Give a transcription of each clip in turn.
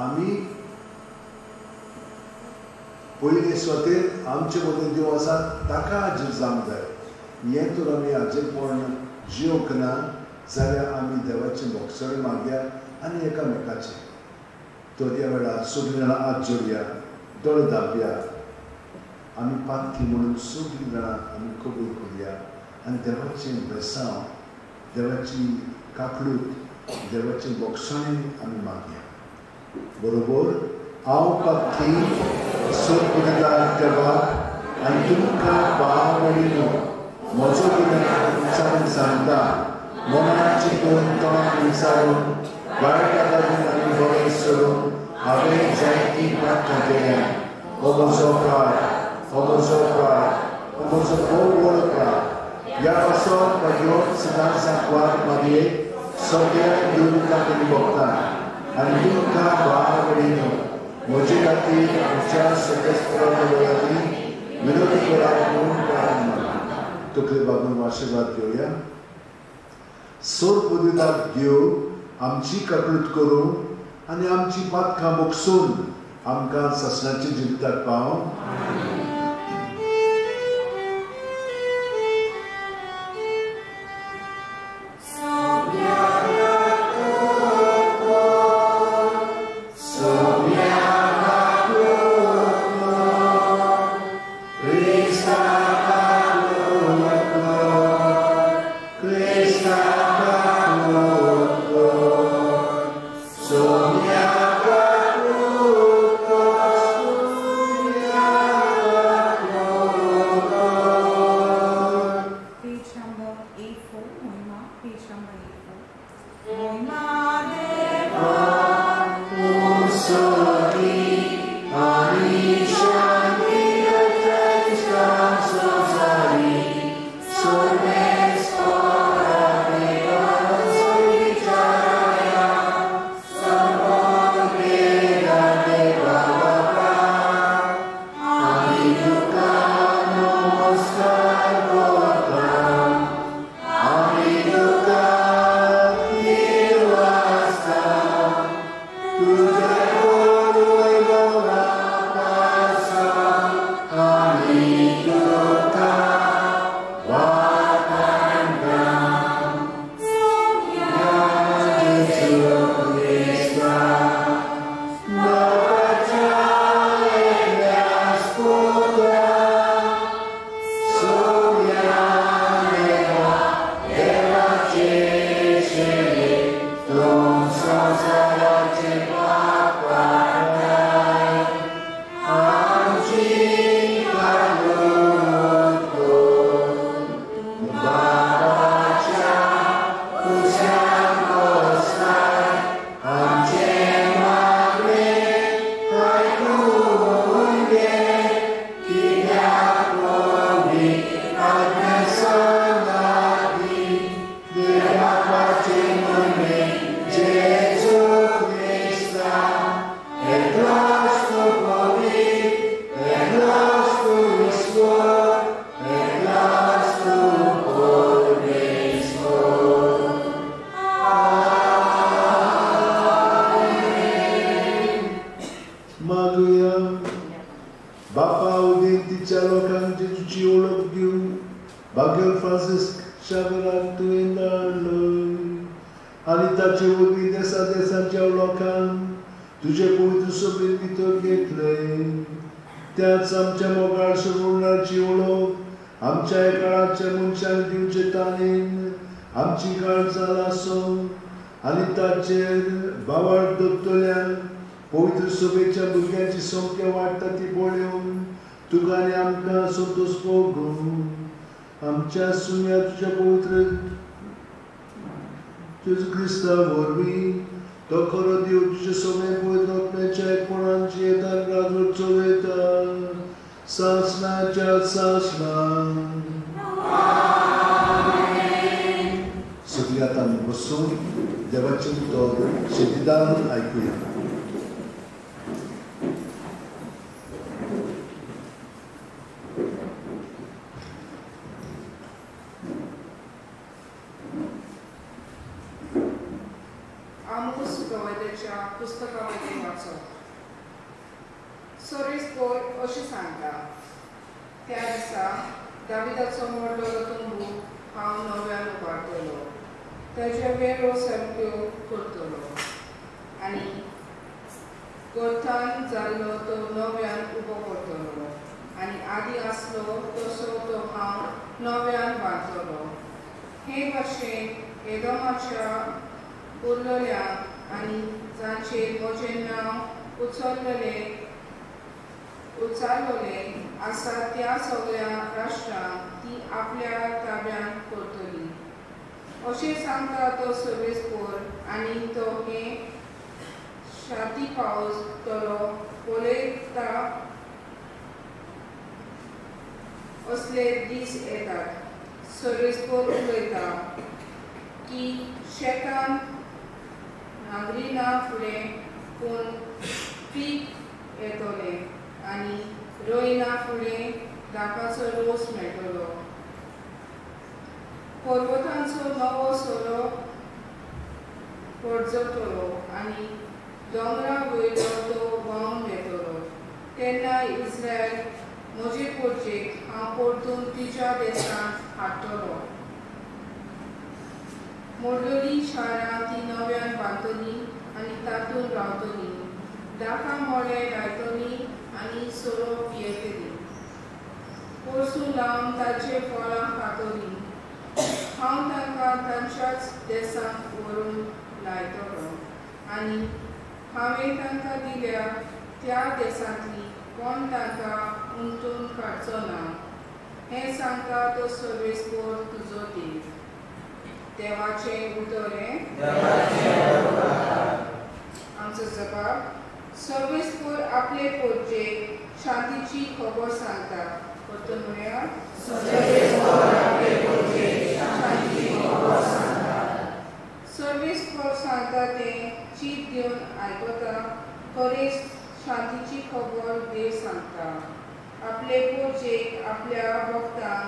Ani. स्वर्गाक तुवें धाडलय आनी ताचे वरवीं देसा देसांच्या लोकांक तुजे पवित्र सभेंत भितर घेतले. त्याच आमच्या मोगाळ सोडवणाची वळख आमच्या काळाच्या मनशांक दिवचे ताणेन आमची काळजां आसो आनी ताचेर बावाळ दवरतल्यांक पवित्र सभेच्या भुरग्यांची संख्या वाडटा ती पळोवन तुका आनी आमकां संतोश भोगूं. आमच्या सुम्या तुज्या पवित्र जेजू क्रिस्ता वरवीं तो खरो देव तुजे सगळे पवित्र आत्म्याच्या एकपणान जियेता राजवट चलयता सासणाच्या सासणा. सगळीं आतां आमी बसून देवाचें उतर शेतीदान आयकुया. पुस्तकामध्ये वाचो. सर्वेस्पोर अशें सांगता, त्या दिसा दाविदाचो मोडलेलो तंबू हांव नव्यान उबारतलो, ताज्यो वेळो सारक्यो करतलो आनी गोर्थान जाल्लो तो नव्यान उबो करतलो आनी आदी आसलो तसो तो हांव नव्यान बांदतलो. हे भाशेन एदोमाच्या उरलेल्यांक आनी जांचेर म्हजें नांव उच्चारलेलें आसा त्या सगळ्या राष्ट्रांक ती आपल्या ताब्यांत करतली अशें सांगता तो सर्वेस्पोर. आनी तो हे शांती पावस तलो पळयता असले दीस येतात. सर्वेस्पोर उलयता की शेतान नागरिना फुडें पूण पीक येतलें आनी रोयना फुडें दाकाचो रोस मेळटलो. पर्वतांचो नवो सोरो पडजतलो आनी दोंगरा वयलो तो व्हांवन येतलो. तेन्ना इस्रायल म्हजे पोरचेक हांव परतून तिच्या देशांत हाडटलो. मोडलेली शारां ती नव्यान बांदतली आनी तातूंत रावतली. दाका मोडे लायतली आनी सोरो पियेतली. पोरसूं लावन ताचे फळां खातली. हांव तांकां तांच्याच देशांत व्हरून लायतलो आनी हांवें तांकां दिल्या त्या देशांतली कोण तांकां उमटून काडचो ना. हें सांगता तो सर्वेस्पोर तुजो देव. देवाचें उतर हें आमचो जबाब. सर्वेस्पोर आपले पोरचेक शांतीची खबर सांगता. परतून म्हणया, सर्वेस्पोर सांगता तें चीत दिवन आयकता. खरेंच शांतीची खबर देव सांगता. आपले पोरचेक आपल्या भक्तांक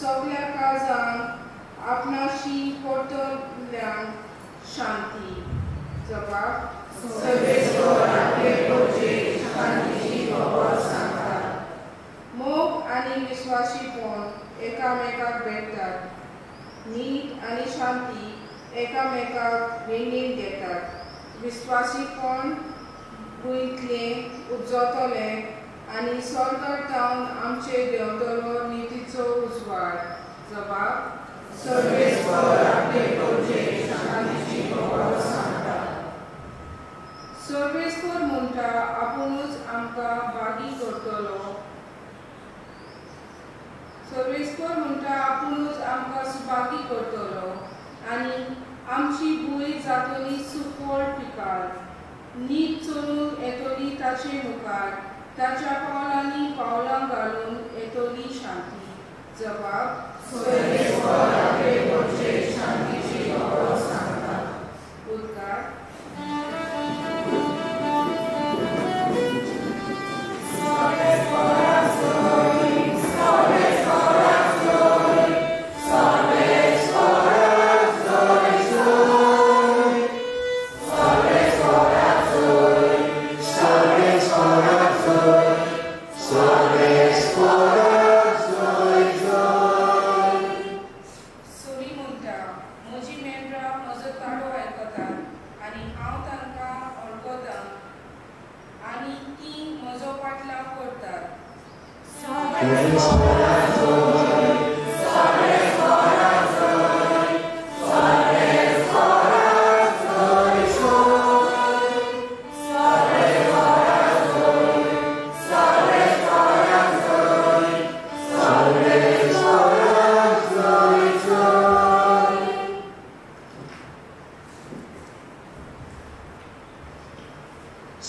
सगळ्या काळजांक आपणाशी परतल्यांक शांती. जबाब. सर्वेस्पोर आपले पोरचेक शांतीची खबर सांगता. मोग आनी विस्वासीपण एकामेकाक भेटतात. नीत आनी शांती एकामेकाक वेंगेन घेतात. विस्वासीपण भुंयतलें उपजतलें आनी स्वर्गार जावन आमचे देंवतलो नितीचो उजवाड. जबाब. सर्वेस्पोर आपले पोरचेक शांतीची खबर सांगता. सर्वेस्पोर म्हणटा आपुणूच आमकां बागी करतलो. सर्वेस्पोर म्हणटा आपुणूच आमकां सुबागी करतलो आनी आमची भूंय जातली सुफळ पिकाळ. नीत चलून येतली ताचे मुखार, ताच्या पावलांनी पावलां घालून येतली शांती. जबाब. सर्वेस्पोर आपले पोरचेक शांतीची खबर सांगता. उद्गार. म्हजी मेंढरां म्हजो ताळो आयकतात आनी हांव तांकां वळखतां आनी तीं म्हजो पाटलाव करतात.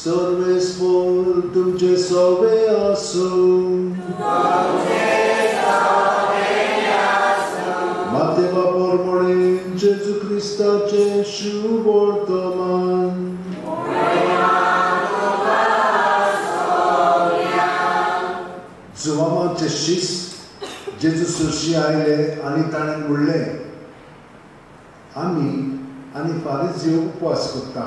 सर्वेस्पोर तुमचे सवे आसूं. मातेवा पोरमणे जेजू क्रिस्ताचे शुभ वर्तमान. जुवामाचे शीस जेजू सुशी आयले आनी ताणें म्हणलें, आमी आनी फारीजयो उपवास करता,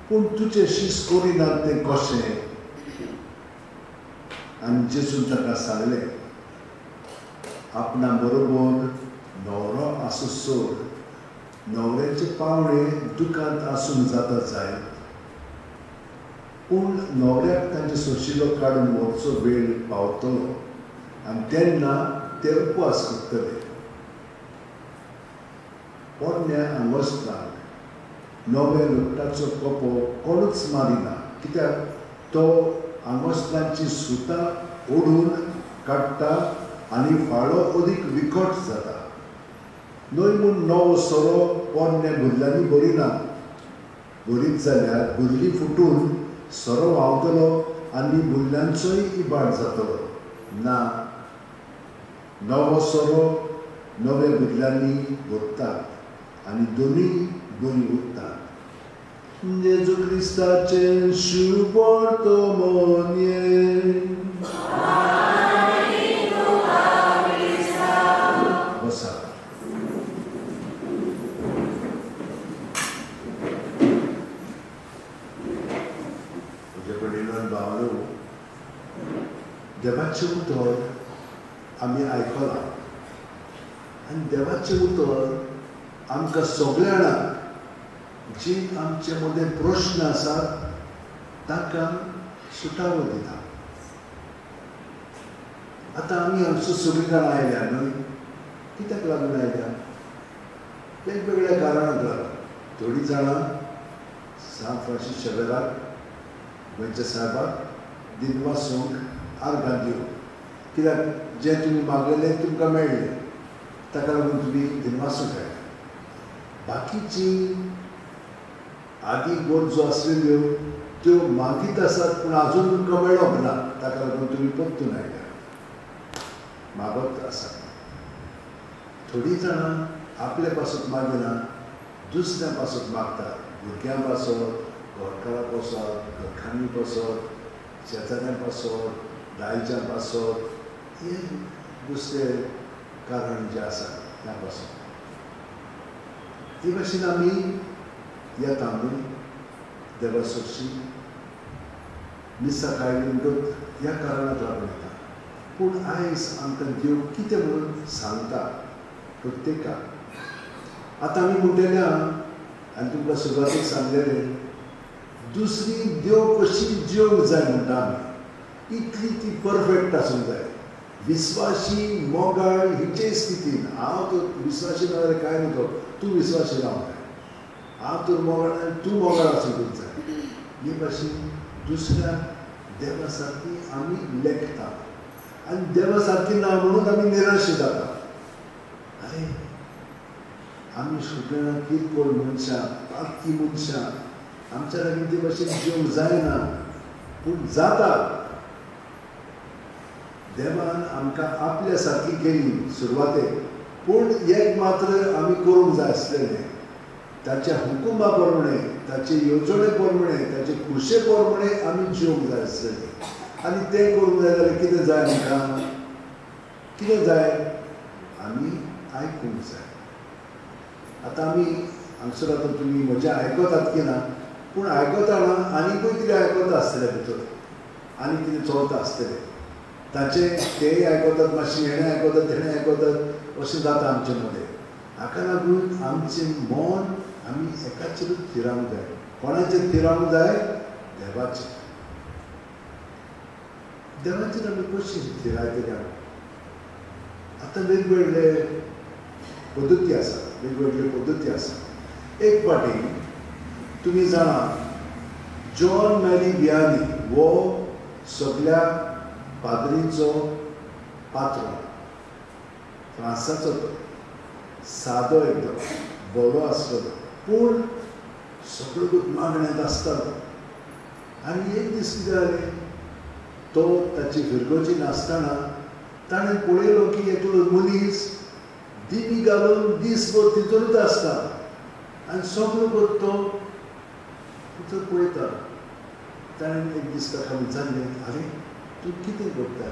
पूण तुजे शीस करिनात तें कशें? आनी जेजून ताका सांगलें, आपणा बरोबर न्हवरो आसूं सोड, न्हवऱ्याचे पावणे दुकांत आसूंक जाता जायत, पूण न्हवऱ्याक तांचे सोशिलो काडून व्हरचो वेळ पावतलो आनी तेन्ना ते उपवास करतले. पोरण्या आंगोस्त्राक नव्या लुगटाचो कपो कोणूच मारिना, कित्याक तो आंगोस्त्रांची सुतां ओडून काडटा आनी फाळो अदीक विकट जाता. न्हय म्हूण नवो सोरो पोरण्या भुरल्यांनी भरिना, भरीत जाल्यार भुरली फुटून सोरो व्हांवतलो आनी भुरल्यांचोय इबाड जातलो. ना, नवो सोरो नव्या भुरल्यांनी भरतात आनी दोनूय बरीं उरतात. जेजू क्रिस्ताचें शुभ वर्तमान. बसा. म्हज्या कडेन भावनो, देवाचें उतर आमी आयकलां आनी देवाचें उतर आमकां सगळ्या जाणांक जे आमचे मदें प्रश्न आसात तांकां सुटावो दिता. आतां आमी हांगसर सगळीं जाणां आयल्या न्हय, कित्याक लागून आयल्या? वेगवेगळ्या कारणांक लागून. थोडीं जाणां सांत फ्रांसीस शेवेराक, गोंयच्या साहेबाक दिनवासूंक आर्गां दिवंक, कित्याक जें तुमी मागलेलें तुमकां मेळ्ळें, ताका लागून तुमी दिनवासूंक आयल्या. बाकीचीं आदी गरजो आसलेल्यो त्यो मागीत आसात, पूण आजून तुमकां मेळोंक ना, ताका लागून तुमी परतून आयल्या, मागत आसात. थोडीं जाणां आपले पासत मागिना, दुसऱ्या पासत मागतात, भुरग्यां पासत, घरकारा पासत, घरकान्नी पासत, शेजाऱ्यां पासत, दायज्यां पासत, हे दुसरे कारण जे आसा त्या पासत. ते भाशेन आमी येता न्हय देवा सरशी मिसां खायली म्हणटकच ह्या कारणाक लागून येता. पूण आयज आमकां देव कितें म्हणून सांगता प्रत्येकाक. आतां आमी म्हणटले आनी तुमकां सुरवातीक सांगलेलें, दुसरी देव कशी जेवंक जाय म्हणटा आमी, इतली ती परफेक्ट आसूंक जाय, विस्वाशी मोगाळ हिचे स्थितीन. हांव तर विस्वाशी ना जाल्यार कांय न्हय, तूं विस्वाशी रावंक जाय, हांव तर मोगाळ आनी तूं मोगाळ आसूंकच जाय. हे भाशेन दुसऱ्या देवा सारकी आमी लेखता आनी देवा सारकी ना म्हणून आमी निराश जाता. अरे आमी सगळ्या किरकोळ मनशां, पातकी मनशां, आमच्या लागीं ते भाशेन जेवंक जायना, पूण जाता. देवान आमकां आपल्या सारकी केली सुरवातेक, पूण एक मात्र आमी करूंक जाय आसलेलें, ताच्या हुकुमा प्रमाणे, ताचे येवजणे प्रमाणे, ताचे खुशे प्रमाणे आमी जेवंक जाय आसलेलें. आनी तें करूंक जाय जाल्यार कितें जाय आमकां? कितें जाय? आमी आयकूंक जाय. आतां आमी हांगसर आतां तुमी म्हजें आयकतात की ना, पूण आयकतना आनीकूय कितें आयकता आसतलें भितर, आनी कितें चलता आसतलें ताचें, तेय आयकतात मातशें, हेणें आयकतात, तेणें आयकतात, अशें जाता आमचे मदें. हाका लागून आमचें मन आमी एकाचेरूच थिरावंक जाय. कोणाचेर थिरावंक जाय? देवाचेर. देवाचेर आमी कशी थिरायतले? आतां वेगवेगळे पद्दती आसा, वेगवेगळ्यो पद्दती आसा. एक फावटी तुमी जाणा, जॉन मॅरी वियानी हो सगळ्या पाद्रींचो पात्रो, फ्रांसाचो, तो सादो एकदम बरो आसलो, पूण सगळो मागण्यांत आसतालो. आनी एक दीस कितें जालें, तो ताची फिरगोजी नासतना ताणें पळयलो की एकलो मनीस दिमी घालून दीसभर तितूनच आसता आनी सगळो तो तितून पळयता. ताणें एक दीस ताका विचारलें, आरे तूं कितें करता?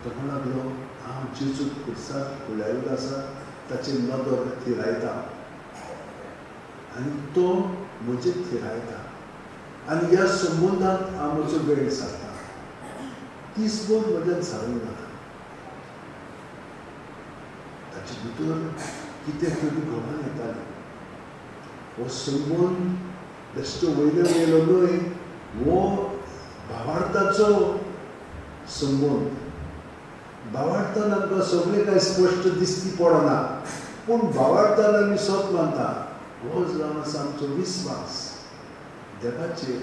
तो म्हणूंक लागलो, हांव जेजूक खुर्साक फुलायल्लो आसा ताची नदर थिरायता आनी तो म्हजेर थिरायता आनी ह्या संबंदांत हांव म्हजो वेळ सारता, दीसभर म्हज्यान सारूंक जाता. ताचे भितर कितें तरी घडोवन येतालें. हो संबंद बेश्टो वयले वयलो न्हय, हो भावार्थाचो संबंद. भावार्थान आमकां सगळें कांय स्पश्ट दिसती पडना, पूण भावार्थान आमी सत मानता. हो जावन आसा आमचो विस्वास देवाचेर.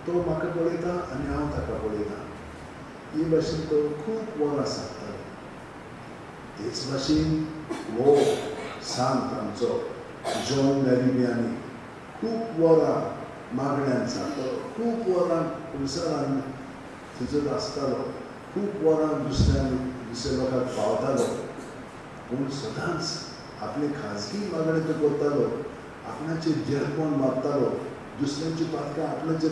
तो म्हाका पळयता आनी हांव ताका पळयता. ही भाशेन तो खूब वरां सारतालो. तेच भाशेन हो सांत आमचो जॉन मॅरी वियानी खूब वरां मागण्यान सारतालो, खूब वरां खुर्सारान थिजत आसतालो, खूब वरां दुसऱ्या लोकांक पावतालो, पूण सदांच आपले खाजगी मागणें तो करतालो, आपणाचेर जेरपण मारतालो, दुसऱ्यांची पातकां आपणाचेर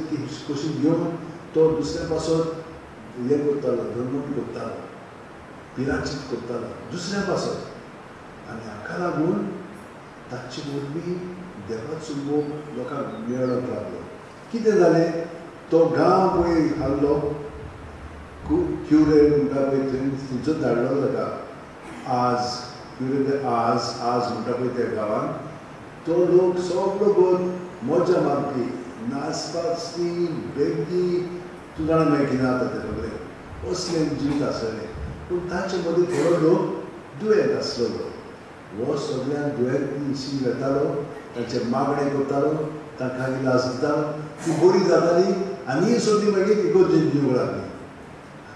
कशी घेवन तो दुसऱ्या पासत हें करतालो, धर्मून करतालो, पिराचीत करतालो दुसऱ्या पासत. आनी हाका लागून ताचे वरवीं देवाचो मोग लोकांक मेळोंक लागलो. कितें जालें, तो गांव पळय हाडलो, क्युरे म्हणटा पळय थंय थंयचो धाडलो ताका. आज क्युरे आज आज म्हणटा पळय त्या गांवांत तो लोक सगळो भर मजा मारपी, नाचपाची बेगी, तूं जाणा मागीर कितें जाता तें सगळें असलें जिवीत आसलें. पूण ताचे मदीं थोडो लोक दुयेंत आसलेलो. हो सगळ्यांक दुयेंतीशी वेतालो, तांचें मागणें करतालो, तांकां इलाज दितालो, ती बरी जाताली आनी ही सगळी मागीर इगोर्जेन दिवंक लागली.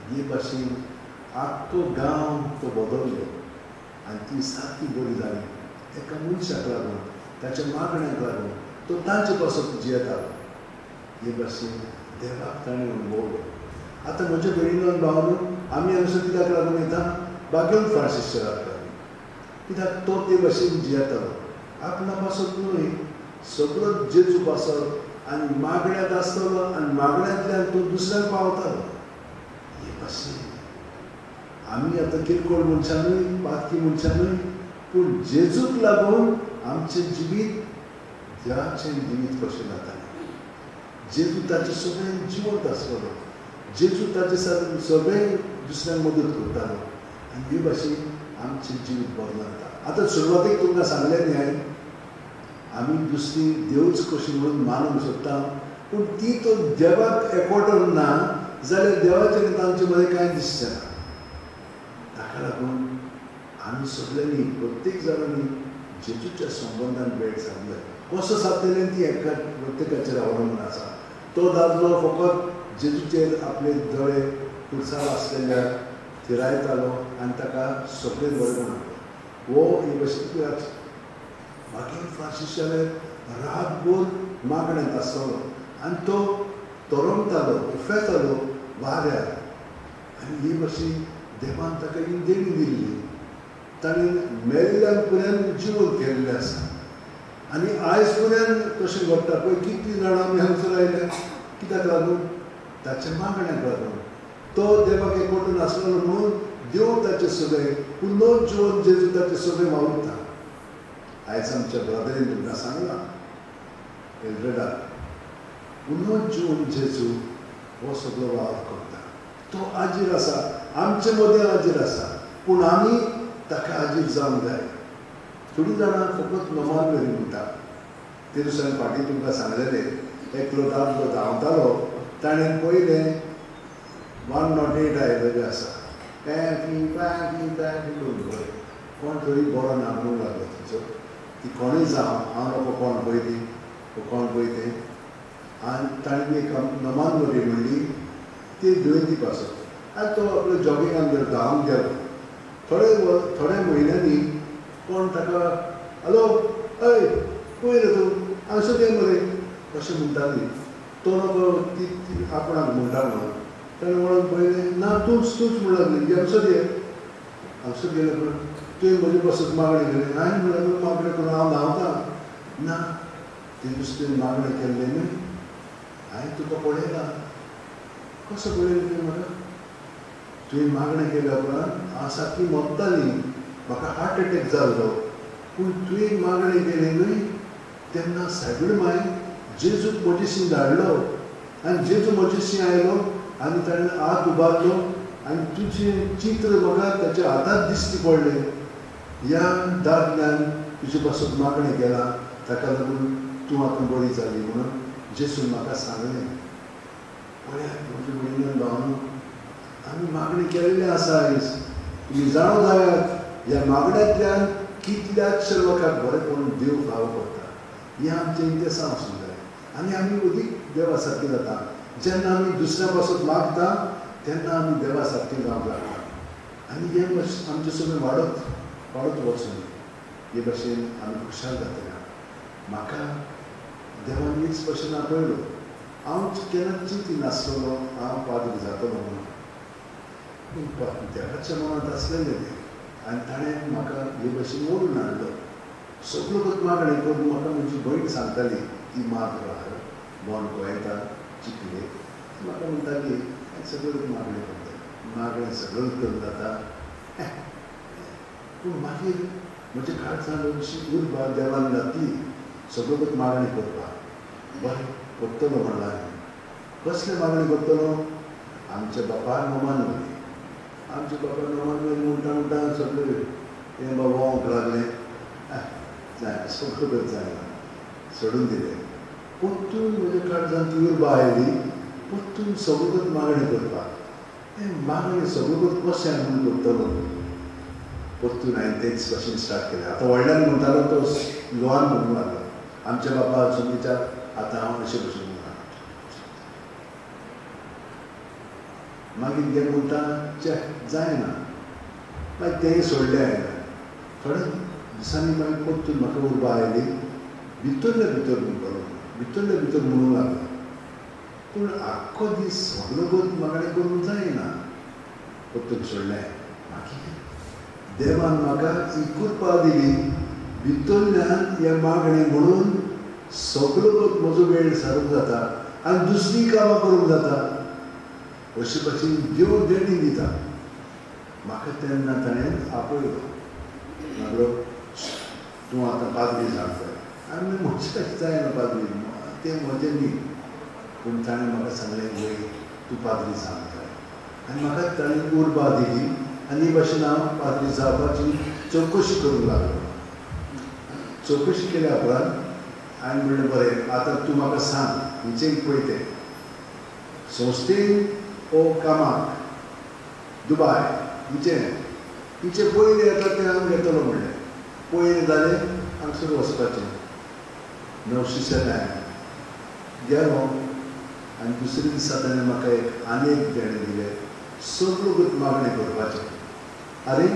हे भाशेन आख्खो गांव तो बदल्लो आनी ती सारकी बरी जाली. एका मनशाक लागून, ताच्या मागण्याक लागून तो तांचे पासत जियेतालो. हे भाशेन देवाक ताणें अणभवलो. आतां म्हज्या भयणीनो आनी भावानो, आमी हांगासर कित्याक लागून येता? बागेवन फ्रांसीस लागून. कित्याक तो ते भाशेन जियेतालो, आपणा पासत न्हय, सगळो जेजू पासत आनी मागण्यांत आसतलो आनी मागण्यांतल्यान तो दुसऱ्यांक पावतालो. हे भाशेन आमी आतां किरकोळ मनशां न्हय, पातकी मनशां न्हय, पूण जेजूक लागून आमचें जिवीत देवाचें जिवीत कशें जातालें. जेजू ताचें सगळें जिवंत आसतलो, जेजू ताचे सगळें दुसऱ्यांक मदत करतालो आनी हे भाशेन आमचें जिवीत बदलता. आतां सुरवातेक तुमकां सांगलें न्ही हांवें, आमी दुसरी देवच कशी म्हणून मानूंक सोदता, पूण ती तो देवाक एकवटून ना जाल्यार देवाचें तांचे मदें कांय दिसचें ना. ताका लागून आमी सगळ्यांनी, प्रत्येक जाणांनी जेजूच्या संबंदान वेळ सारलो. कसो सारतलें ती एका प्रत्येकाचेर अवलंबून आसा. तो दादलो फकत जेजूचेर आपले दोळे खुर्सार आसलेल्या थिरायतालो आनी ताका सगळें बरें म्हणटालो. हो हे भाशेन बाकी फ्रांसीसाले रातभर मागण्यांत आसतलो आनी तो तरंगतालो, उफेतालो वाऱ्यार. आनी हे भाशेन देवान ताका ही देणी दिल्ली, ताणें मेल्ल्यान पर्यंत जिवंत केल्लें आसा. आनी आयज पर्यंत कशें घडटा पळय, कितलीं जाणां आमी हांगसर आयल्या कित्याक लागून? ताच्या मागण्याक लागून. तो देवाक एकवटून आसलो म्हणून देव ताचे सगळें पुनर्जिवन जेजू ताचे सगळें वावुरता. आयज आमच्या ब्रदरीन तुमकां सांगलां एल्ड्रेडाक, पुनर्जिवन जेजू हो सगळो वावर करता. तो आजीर आसा, आमचे मदें आजीर आसा, पूण आमी ताका आजीर जावंक जाय. थोडीं जाणां फकत नोमान मेरी म्हणटा. ते दुसऱ्यान फाटीं तुमकां सांगलेलें, एकलो दादलो धांवतालो, ताणें पयलें 108 आयलेलें आसा, पॅ पॅ पॅ करून बरें कोण तरी बरो ना म्हणूंक लागलो थंयसर. ती कोणूय जावं, हांव नको कोण पळय ती कोण पळय तें. आनी ताणें एक नोमान मेरी म्हणली ती दुयेंती पासत. आनी तो आपल्या जॉगिंगान गेलो, धांवंक गेलो. थोडे थोड्या म्हयन्यांनी कोण ताका हॅलो हय पळय रे तूं हांगसर ये मरे अशें म्हणटाली. तो नको ती आपणाक म्हणटा म्हणून ताणें वळोन पळयलें, ना तूंच तूंच म्हणूंक लागली, हांगसर ये. हांगसर गेले म्हणून तुवें म्हजे पासत मागणें केलें. हांवें म्हणलें मागणें करून हांव धांवता. ना, ते दुसरें मागणें केल्लें न्हय, हांवें तुका पळयला. कसो पळयलें तुवें म्हाका? तुवें मागणें केल्या उपरांत हांव सारकी मरताली, म्हाका हार्ट एटॅक जाल्लो. पूण तुवें मागणें केलें न्हय तेन्ना सायबीण माय जेजूक म्हजेशी धाडलो आनी जेजू म्हजेशी आयलो आनी ताणें हात उबारलो आनी तुजें चित्र म्हाका ताच्या हातांत दिश्टी पडलें. ह्या दादल्यान तुजे पासून मागणें केलां, ताका लागून तूं आतां बरी जाली म्हणून जेजून म्हाका सांगलें. पळयात म्हजे भयणीन भावांनो, आमी मागणें केल्लें आसा आयज. तुमी जाणा जायात, ह्या मागण्यांतल्यान कितल्याशा लोकांक बरेंपण देव फावो करता. हें आमचें इंतेसांव आसूंक जाय आनी आमी अदीक देवा सारकें जाता. जेन्ना आमी दुसऱ्या पासून मागता तेन्ना आमी देवा सारकें जावंक लागता आनी हें आमचें सगळें वाडत वाडत वचून हे भाशेन आमी खुशाल जातले. म्हाका देवान हीच भाशेन आपयलो. हांव केन्ना चिंती नासलेलो हांव पाद्री जातलो म्हणून, पूण देवाच्या मनांत आसलेलें तें आनी ताणें म्हाका हे भाशेन ओडून हाडलो. सगळो मागणें करून म्हाका म्हजी भयण सांगताली, ती मात आहा बोन गोंयेंता चिखले, म्हाका म्हणटाली सगळ्यो मागणें करता, मागणें सगळें करून जाता. पूण मागीर म्हज्या काळजान अशी उर्बा देवान घातली सगळ्यो मागणें करपाक. बरें करतलो म्हणलां हांवें. कसलें मागणें करतलो? आमच्या बापान नोमान मेरी. आमच्या बापान नोमान मेरी म्हणटा म्हणटा सगळें हें बाबा वोंक लागलें, जायना सगळें जायना, सोडून दिलें. परतून म्हज्या काळजान ती उर्बा आयली परतून सगळ्यो मागणें करपाक. हें मागणें सगळ्यो कशें म्हणून करतलो? परतून हांवें तेच भाशेन स्टार्ट केलें. आतां व्हडल्यान म्हणटालो तो ल्हान म्हणूंक लागलो, आमच्या बापा सुमीच्या. आतां हांव अशे भशेन म्हणटा. मागीर ते म्हणटा चे जायना, मागीर तेंय सोडलें हांवें. थोड्या दिसांनी मागीर परतून म्हाका उर्बा आयली, भितरल्या भितर म्हणपालो, भितरल्या भितर म्हणूंक लागलो. पूण आख्खो दीस सगळो मागणें करूंक जायना, परतून सोडलें. मागीर देवान म्हाका ही कृपा दिली, भितरल्यान हें मागणें म्हणून सगळो म्हजो वेळ सारूंक जाता आनी दुसरीं कामां करूंक जाता. अशे भाशेन देव देणी दिता. म्हाका तेन्ना ताणें आपयलो, लागलो तूं आतां पाद्री जावंक जाय. आनी म्हजें जायना पाद्री, तें म्हजें न्ही. पूण ताणें म्हाका सांगलें, वय तूं पाद्री जावंक जाय. आनी म्हाका ताणें उर्बा दिली आनी हे भाशेन हांव पाद्री जावपाची चवकशी करूंक लागलो. चवकशी केल्या उपरांत हांवें म्हणलें, बरें आतां तूं म्हाका सांग खंयचें पळय तें संस्थेन ओ कामाक दुबाय हिचें हिचें पयलें येता तें हांव घेतलो म्हणलें. पयलें जालें हांगसर वचपाचें 907 गेलो आनी दुसऱ्या दिसा ताणें म्हाका एक आनी एक देणें दिलें, सगळ्यो मागणें करपाचें. आरे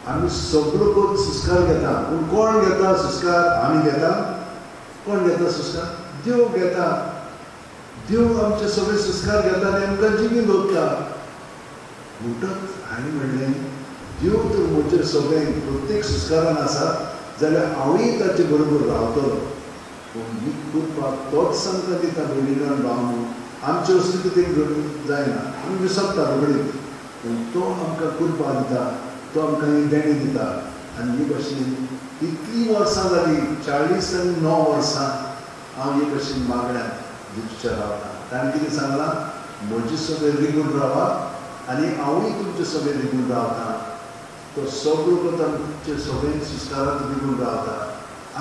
आमी सगळ्यो संस्कार घेता, पूण कोण घेता संस्कार? आमी घेता. कोण घेता संस्कार? देव घेता. देव आमचे सगळे संस्कार घेता आनी आमकां जिवीन दवरता. म्हणटच हांवें म्हणलें, देव तर म्हजेर सगळें प्रत्येक संस्कारान आसा जाल्यार हांवूय ताचे बरोबर रावतलो. पूण ही कृपा तोच आमकां दिता भयणीन भावांनो. आमचे वस्तू तें जायना, आमी विसरता रोखडीच. पूण तो आमकां कृपा दिता, तो आमकां ही देणें दिता. आनी ही भाशेन इतलीं वर्सां जालीं, 49 वर्सां हांव हे भाशेन मागण्यांत जेजूच्या रावता. ताणें कितें सांगलां? म्हजे सगळे रिगून रावात आनी हांवूय तुमचे सगळे रिगून रावता. तो सगळो करता आमचे सगळें सुस्कारांत रिगून रावता.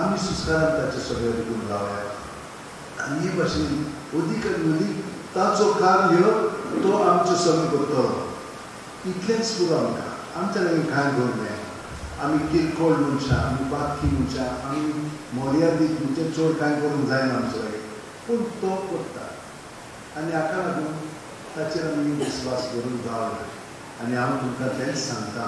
आमी सुस्कारांत ताचे सगळें रिगून रावया आनी हे भाशेन अदीक आनी अदीक ताचो कार्य तो आमचे सगळें करतलो. इतलेंच पुरो आमकां, आमच्या लागीं कांय करूंक मेळना. आमी किरकोळ मनशां, आमी पातकी मनशां, आमी मर्यादीत म्हणजे चड कांय करूंक जायना आमच्या लागीं, पूण तो करता आनी हाका लागून ताचेर आमी विस्वास करून रावया. आनी हांव तुमकां तेंच सांगता,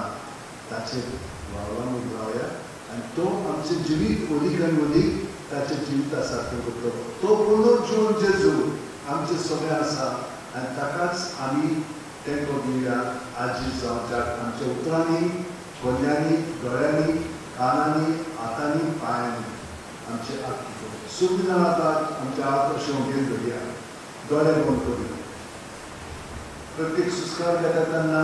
ताचेर वावरान रावया आनी तो आमचें जिवीत अदीक आनी अदीक ताचें जिवीत सारकें करतलो. तो पुनर्जीवन जेजू आमचें सगळें आसा आनी ताकाच आमी तेंको दिवया. आजी जावच्या आमच्या उतरांनी, कोन्यांनी, दोळ्यांनी, कानांनी, हातांनी, पांयांनी आमचे हात सगळीं जाणां आतां आमच्या हात अशें उगेन धरया, दोळे बंद करुया. प्रत्येक सुस्कार घेता तेन्ना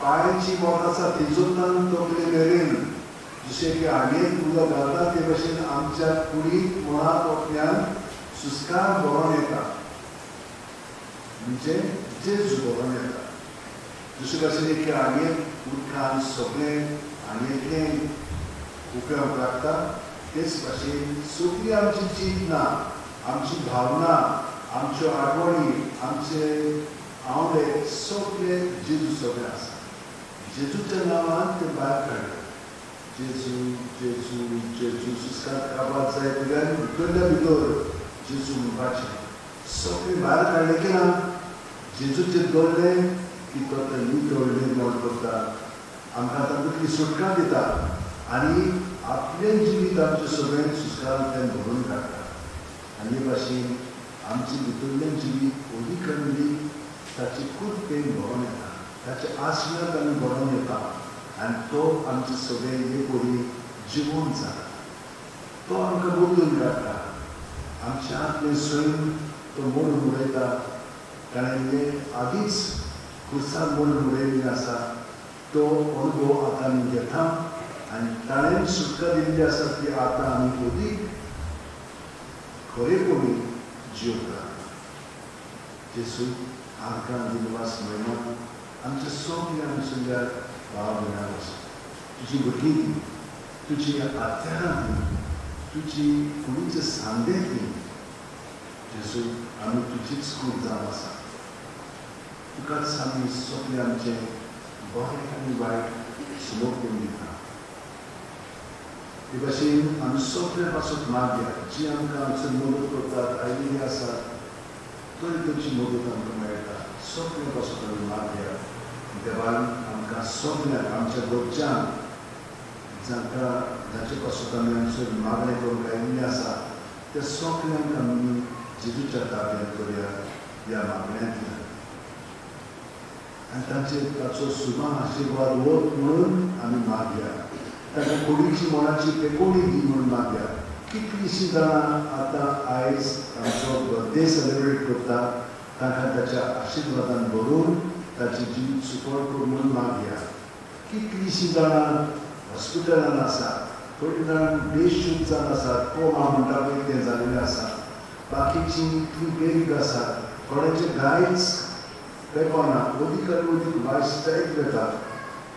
पांयांची बोट आसा थंयसून तकले मेरेन जशें की हांडयेन उदक घालता ते भशेन आमच्या कुडींत मुळांत वतल्यान सुस्कार भरोन येता, म्हणजे जेजू भरोन येता. दुसरे भाशेन एक हांडयेन उदकान सगळें हांडयेंतलें उपेवंक लागता, तेच भाशेन सगळी आमची चिंतना, आमची भावना, आमच्यो आठवणी, आमचे आवडे सगळे जेजू सगळें आसा. जेजूच्या नांवान ते भायर काडले. जेजू जेजू जेजू सुस्कार काबार जाय जाल्यार भितरल्या भितर जेजू म्हणपाचें सगळें भायर काडलें की ना, जेजूचे दवरलें की तो ते नितळ निर्मळ करता, आमकां तातूंतली सुटका दिता आनी आपलें जिवीत आमचें सगळें सुस्कारांतल्यान भरून काडटा. आनी हे भाशेन आमचें भितरलें जिवीत अदीक आनी अदीक ताची कृपेन भरोन येता, ताचे आसण्यात आमी भरोन येता आनी तो आमचें सगळें एक वरी जिवोन जाता. तो आमकां बदलून काडटा, आमच्या आतलें सैम तो मोडून उडयता. कारण हें आदींच खुर्सान मोडून उडयल्लें आसा, तो अनुभव आतां आमी घेता आनी ताणें सुटका दिल्ली आसा ती आतां आमी अदीक खरेपणी जिवंक लागता. जेजू आमकां दिनवास म्हयनो आमच्या सगळ्या आमच्या भाव भयणां आसा, तुजी भुरगीं ती, तुजी आत्यारां ती, तुजी कुडीचे सांदे ती. जेजू आमी तुजीच कूड जावन आसा, तुकाच आमी सगळें आमचें बरें आनी वायट समर्पण दिता. हे भाशेन आमी सगळ्या पासून मागया, जी आमकां आमचो मदत करतात आयिल्ली आसा तरी तांची मदत आमकां मेळटा. सगळ्या पासून आमी मागया देवान आमकां सगळ्यांक आमच्या घरच्यांक जांकां जांचे पासून आमी आमचो मागणें करूंक आयिल्लें आसा त्या सगळ्यांक आमी जेजूच्या ताब्यांत करुया ह्या मागण्यांतल्यान आनी तांचेर ताचो सुमा आशिर्वाद वत म्हणून आमी मागया. तांकां कुडीची मनाची पेकोणी दी म्हणून मागया. कितलींशीं जाणां आतां आयज आमचो बर्थडे सेलिब्रेट करता, तांकां ताच्या आशिर्वादान भरून ताचें जिवीत सुखळ कर म्हणून मागया. कितलींशीं जाणां हॉस्पिटलान आसा, थोडीं जाणां बेशुद्ध जावन आसात, कोमा म्हणटा पळय तें जाल्लें आसा, बाकीचीं इतलीं बेरीक आसात, थोड्यांचें कांयच पेकोना, अदीक आनी अदीक वायट जायत वता.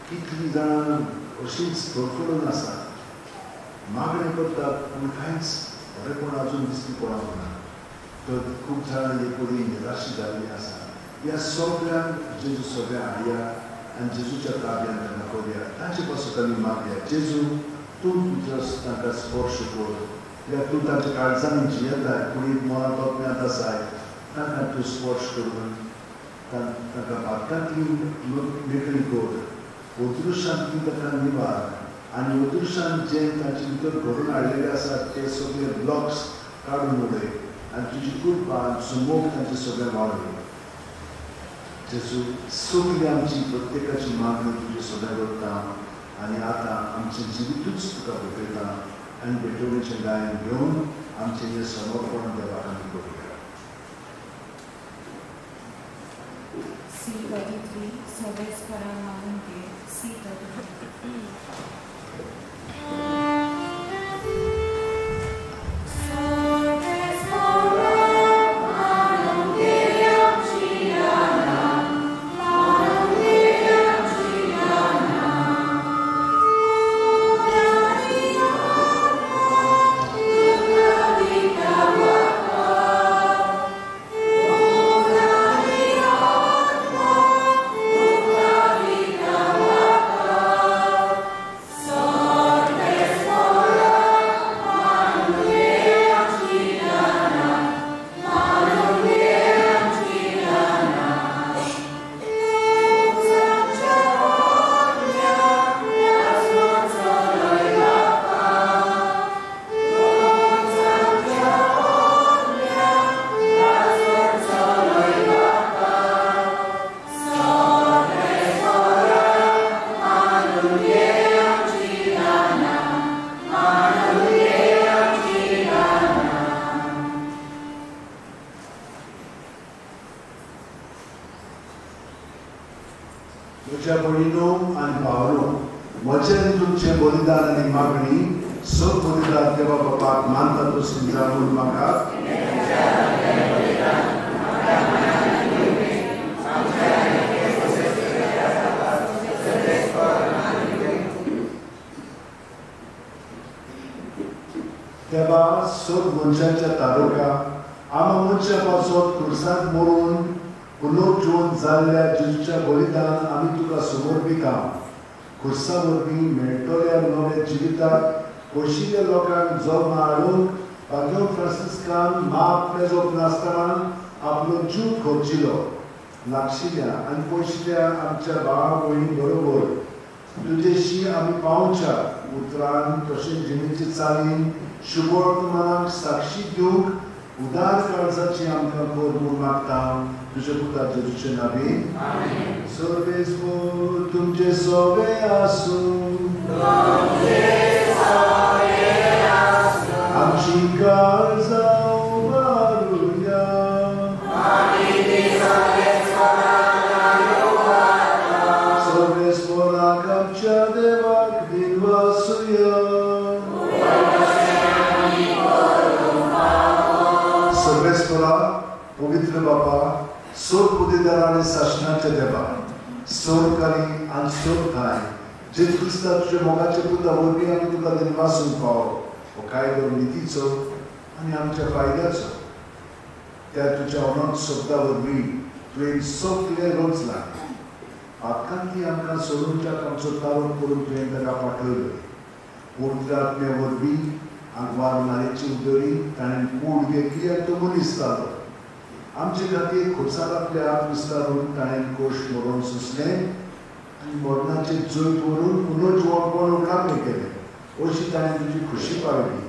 कितलीं जाणां अशींच धडफडून आसा, मागणें करतात पूण कांयच बरेपण अजून दिसती पडूंक ना. तर खूब जाणां हे परी निराशी जाल्लीं आसा. ह्या सगळ्यांक जेजू सगळ्या हाडया आनी जेजूच्या ताब्यांत तांकां करुया. तांचे पासून आमी मागया, जेजू तूं तुजो तांकां स्पर्श कर, कित्याक तूं तांच्या काळजांनी जियेताय, कुडींत मनांत तोपण्यांत आसाय, तांकां तूं स्पर्श करून तांकां भातांतली मेकळी कर, अदृश्यांतली तांकां निवार आनी अदृश्यान जें तांचे भितर घडून हाडलेले आसा ते सगळे ब्लॉक्स काडून उडय आनी तुजी कृपा आनी मोग तांचे सगळें वाडय. जेजू सगळी आमची प्रत्येकाची मागणी तुजे सगळें करता आनी आतां आमचें जिवितूच तुका भेटयता आनी भेटवणेचें गायन घेवन आमचें हें समर्पण देवाक आमी करुया. C33, Sovespara Maunge, C33. म्हज्या भयणीनो आनी भावांनो, म्हजें आनी तुमचें बलिदान आनी मागणी सब बलिदान देवा बापाक मानता तशी जाणून म्हाका देवा सब मनशांच्या तारुका आमा मनशा पासत खुर्सांत मरून पुनर्जीवन जाल्ल्या जेजूच्या बलिदान आमी तुका समर्पिता. खुर्सा वरवीं मेळटल्या नव्या जिविताक पयशिल्ल्या लोकांक जल्म हाडूंक पाद्र फ्रांसिस्कान माप मेजप नासतना आपलो जीव खर्चिलो. लागशिल्ल्या आनी पयशिल्ल्या आमच्या भाव भयणी बरोबर तुजेशी आमी पावच्या उतरान तशेंच जिणेचे चालीन शुभवर्तमानाक साक्षी दिवंक उदार काळजाची आमकां कर म्हूण मागता तुज्या पुता जेजूचे नांवान. सर्वेस्पर तुमचे सोबे आसूं. आमची काळजां उबारुया. सर्वेस्पराक आमच्या देवाक दिनवासुया. सर्वेस्परा पवित्र बापा, सोर पुदेदार आनी सासणाच्या देवा, सोरकारी आनी सोरकाय जेजू क्रिस्ता तुज्या मोगाच्या पुता वरवीं आमी तुका दिनवासूंक पावो. हो कायदो नितीचो आनी आमच्या फायद्याचो. त्या तुज्या अनंत शब्दा वरवीं तुवें सगळें रचलां. पातकांतली आमकां सोडूनच्याक आमचो तारक करून तुवें ताका पाठयलो. पवित्र आत्म्या वरवीं आंकवार मारेची उदरी ताणें कूड घेतली आनी तो मनीस जालो. आमचे खातीर खुर्सार आपले हात विस्तारून ताणें कोश मरोवन सोंसलें आनी मरणाचें जैत व्हरून पुनर्जिवणपण उगडापें केलें. अशी ताणें तुजी खुशी पावली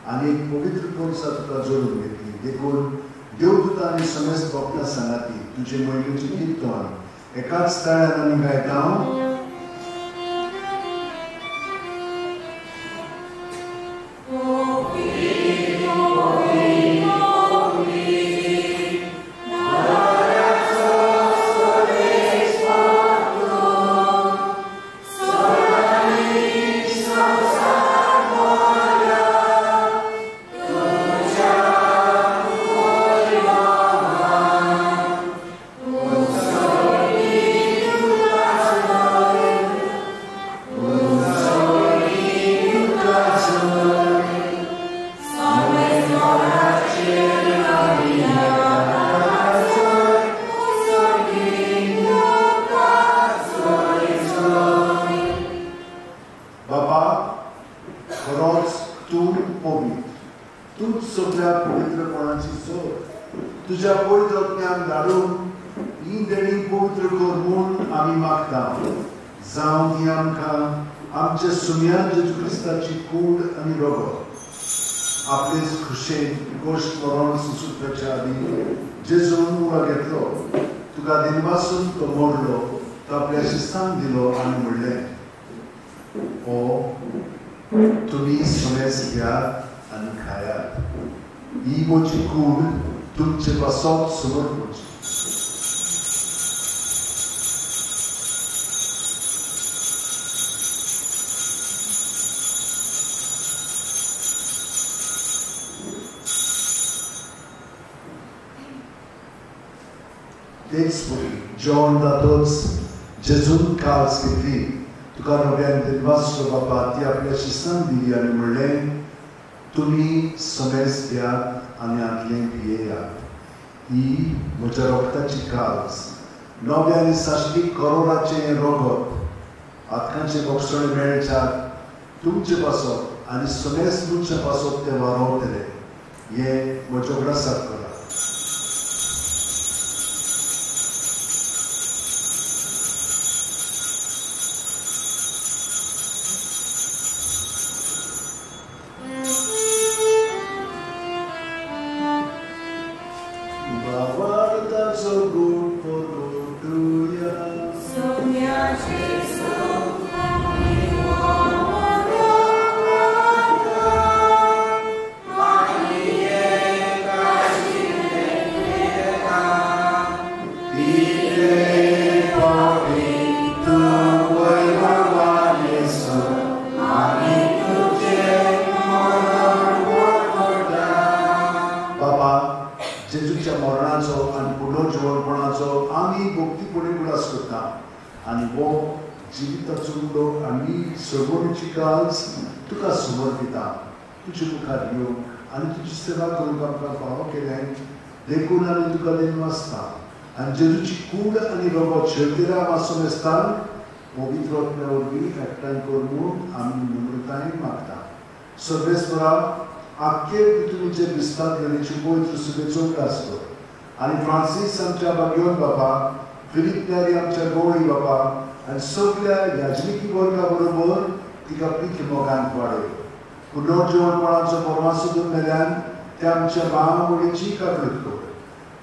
आनी एक पवित्र कोर्सा तुका जोडून घेतली. देखून देवदूत आनी समेस्त भक्तां सांगाती तुजे महिमेचें कीर्तन एकाच ताळ्यान आमी गायता. तुज्या पवित्र ज्ञान धाडून ही देणी पवित्र कर म्हूण आमी मागता. जावं ती आमकां आमच्या सुम्या जेजू क्रिस्ताची कूड आनी रगत. आपलेच खुशेन गोश्ट मरण सुचोवपाच्या आदीं जेजून उलो घेतलो, तुका दिनवासून तो मोडलो, तो आपल्या शिस्तांक दिलो आनी म्हणलें, ओ तुमी समेस घेयात आनी खायात, ही म्हजी कूड तुमचे पासत समर्पणची. तेच परी जेवण जातच जेजून काळज घेतली, तुका नव्यान दिनवासचो बापा ती आपल्या शिस्तान दिली आनी म्हणलें, तुमी समेस घेयात आनी हांतलें पियेयात, ही म्हज्या रगताची काळज, नव्या आनी साश्टीक करोराचें रगत, आतकांचें बोगसणें मेळच्याक तुमचे पासत आनी समेस तुमचे पासत तें वारोवतलें. हें म्हज्या उगडासाक करा. Amen. आनी हो जिविताचो उलो आनी सर्वणीची काज तुका समर्पिता. तुजे मुखार येवंक आनी तुजी सेवा करूंक आमकां फावो केलें देखून आमी तुका दिनवासता. आनी जेजूची कूड आनी रगत शेवतेरा आसमेस्तांक पवित्र आत्म्या वरवीं एकठांय कर म्हूण आमी नम्रतायेन मागता. सर्वेस्परा आख्खे पृथ्वीचे विस्तार पवित्र सुबेचो उगडास कर आनी फ्रांसीस आमच्या बागयोन बाबा, फिलीप न्यारी आमच्या गवळी बाबा आनी सगल्या याजनिकी वर्गा बरोबर तिका पीक मोगान वाडय. पुनर्जिवनपणाचो परमासो मेल्यान त्या आमच्या भावणीची काकळूत कर.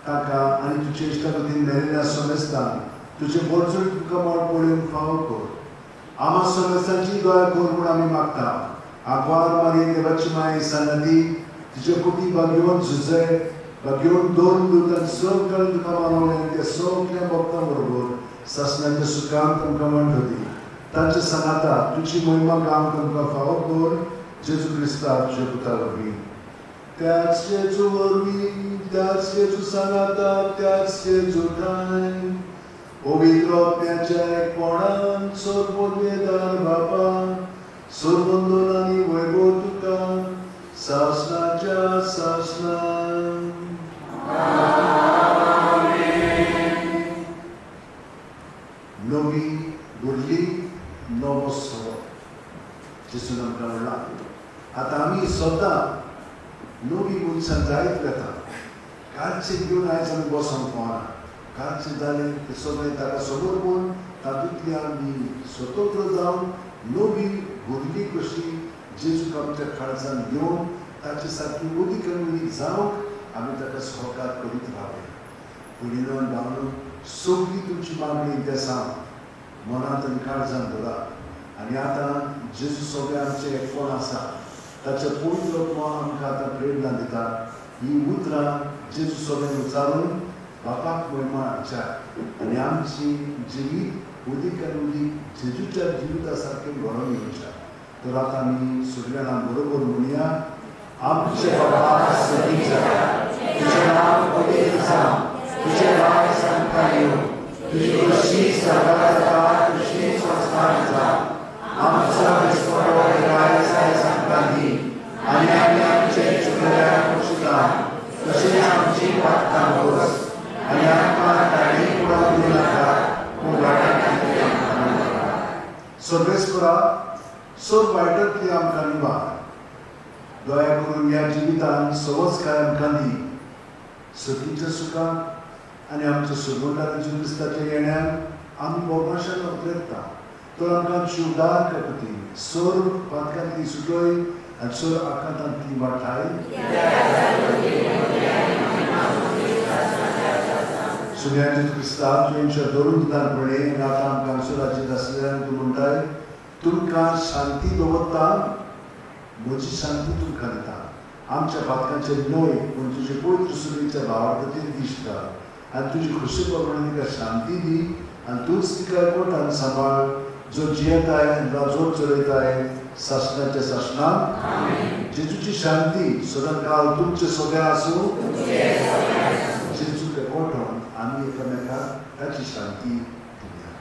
ताका आनी तुजे इश्टागतीन मेल्ल्या समेस्तान तुजे बरजूर तुका मोड पळोवन फावो कर. आमा समेस्तांची दया कर म्हूण आमी मागता. आगवार मारये देवाची माय सन्नदी तुजे कोटी बागयोन झुजे बागयोन दोन दूत सगळें तुका मानवलें आनी त्या सगळ्या भक्तां बरोबर सासणाच्या सुखान तुमकां मांडली. तांच्या सांगाता तुजी महिमा गावंक तुमकां फावो कर जेजू क्रिस्ता तुज्या पुता वरवीं. त्याच जेजू वरवीं, त्याच जेजू सांगाता, त्याच जेजू ठांय पवित्र आत्म्याच्या एकपणान सर्वोदयदार बापा सर्वंदन आनी वैभव तुका सासणाच्या सासणान. नवी भरली नवो सरो जेजून आमकां म्हणला. आतां आमी सदां नवी मनशां जायत वेता. कालचें घेवन आयज आमी बसोंक पावना. कालचें जालें तें सगळें ताका समोर पळोवन तातूंतली आमी स्वतंत्र जावन नवी भुरगीं कशी जेजूक आमच्या काळजान घेवन ताचे सारकी अदीक आनी अदीक जावंक आमी ताका सहकार करीत रावया. भयणीनो आनी भावनो, सगळी तुमची मागणी देसां मनांत आनी काळजान धरात. आनी आतां जेजू सगळें आमचें एकपण आसा ताच्या पवित्र आत्मा आमकां आतां प्रेरणा दिता. ही उतरां जेजू सगळें उच्चारून बापाक महिमा हाडच्या आनी आमची जिवीत अदीक आनी अदीक जेजूच्या जिविता सारकें घडोवन येवच्या. तर आतां आमी सगळ्या जाणां बरोबर म्हणया. आमचे बाबा सदींच्या, तुजें नांव पवित्र जावं, तुजें राज सामकार येवं, तुजी खोशी सर्गात जाता तशी संवसारांत जावं. आमचो दिसपडो आयज आमकां दी आनी आमी आमचे चुकल्यार पोशता तशेंच आमची पातकां भोस आनी आमकां ताणी उडोवन दिवं नाका पूण वाटांतली आमकां निवार. सर्वेस्परा सर्व वायटांतली आमकां निवार. दया करून ह्या जिवितान सवजकाय आमकां दी. सतीच्या सुखान आनी आमच्या सुगंधान जेजू क्रिस्ताच्या येण्यान आमी भोवमाशान उतरता. तर आमकां शिवदार करपी सर्व पातकांतली सुटय आनी सर्व आकांतांतली वाठाय. सुन्या जेजू क्रिस्ता तुवें धरून दितापणे आतां आमकां सुराचेर आसल्यान तूं म्हणटाय, तुमकां शांती दवरता, म्हजी शांती तुमकां दिता. आमच्या पातकांचेर न्हय पूण तुजे पवित्र सुरवेच्या भावार्थाचेर दिश्ट आनी तुजी खोशी प्रमाणे तिका शांती दी आनी तूंच तिका एकवटान सांबाळ जो जियेताय आनी राजवट चलयताय सासणाच्या सासणाक. जेजूची शांती सदांकाळ तुमचे सगळें आसूं. जेजूक एकवटून आमी एकामेकाक ताची शांती दिवया.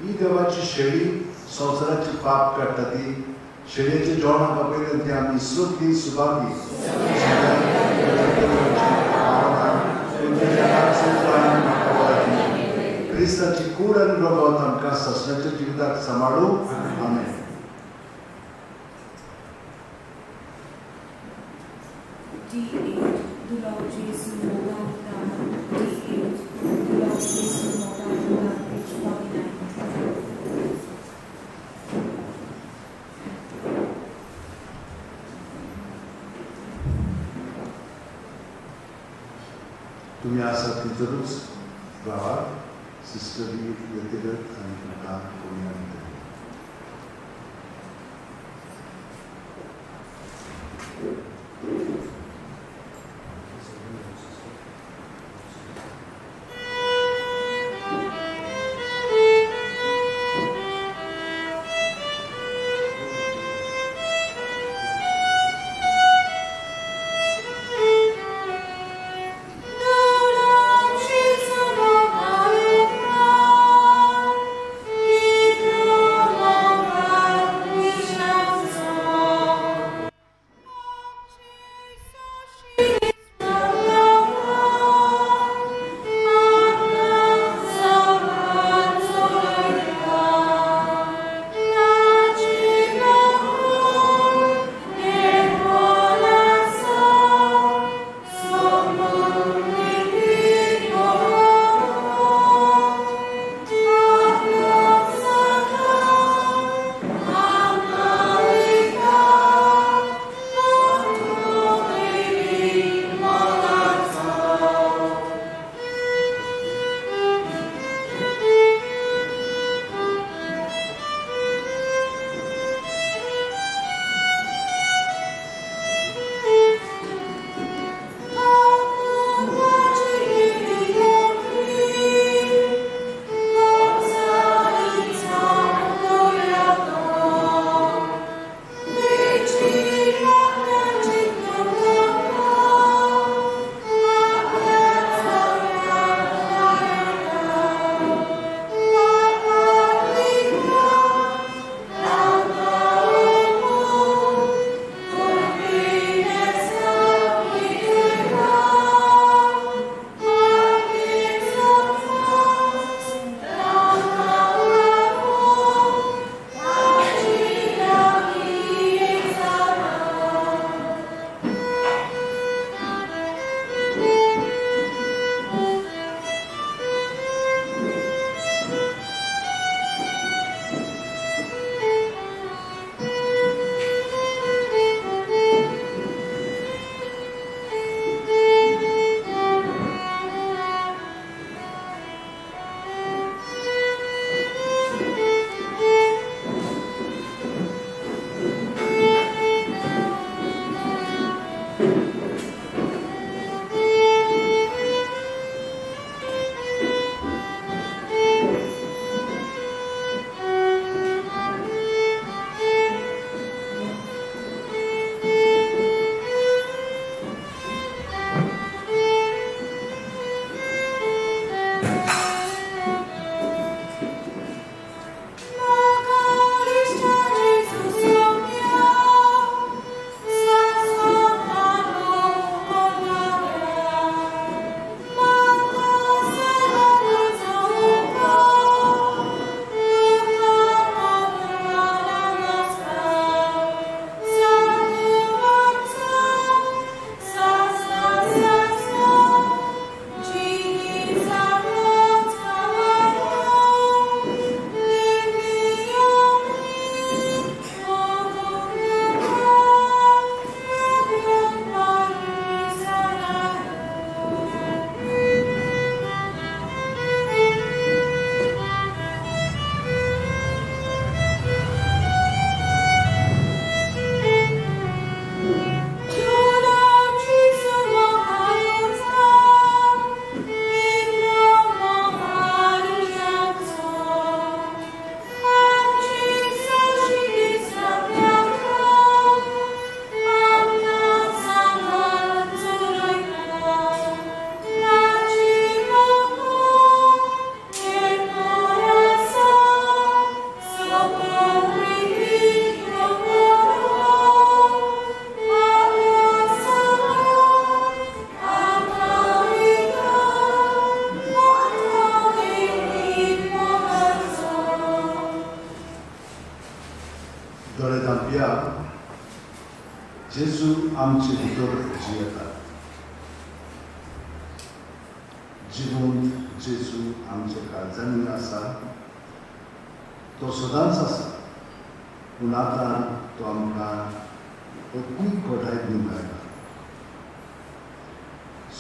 ही देवाची शेळी संवसाराची पाप काडटा ती शेळयेचे जेवण पळयलें ती आमी सगळीं सुभागी. क्रिस्ताची कूड आनी रगत आमकां सासणाच्या जिविताक सांबाळू. आमेन. D8, Dulaw Jesu Mogalita. D8, Dulaw Jesu Mogalita, page 49. तुम्ही आसात थंयसरूच रावात. सिस्टर येतकच आनी तुमकां कोणी आणटले. आमचे भितर जियेता. जिवंत जेजू आमच्या काळजांनी आसा, तो सदांच आसा, पूण आतां तो आमकां आत्मीक घटाय दिवंक आयला.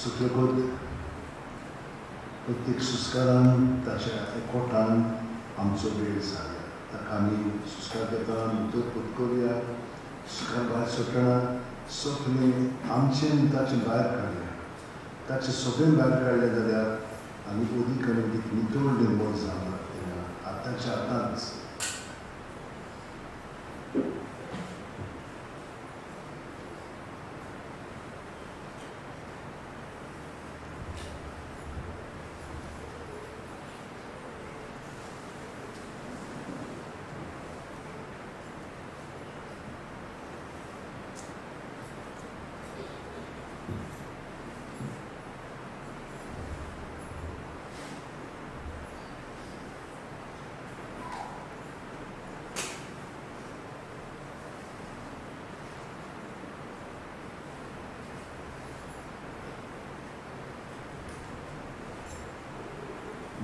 सुतकूच प्रत्येक सुस्कारान ताच्या एकवटान आमचो वेळ जाल्या. ताका आमी सुस्कार घेतना भितर पत्करुया, सुस्कार भायर सोडटना सगळें आमचें ताचें भायर काडया. ताचें सगळें भायर काडलें जाल्यार आमी अदीक आनी अदीक नितळ निर्मळ जावंक लागतलें आतांच्या आतांच.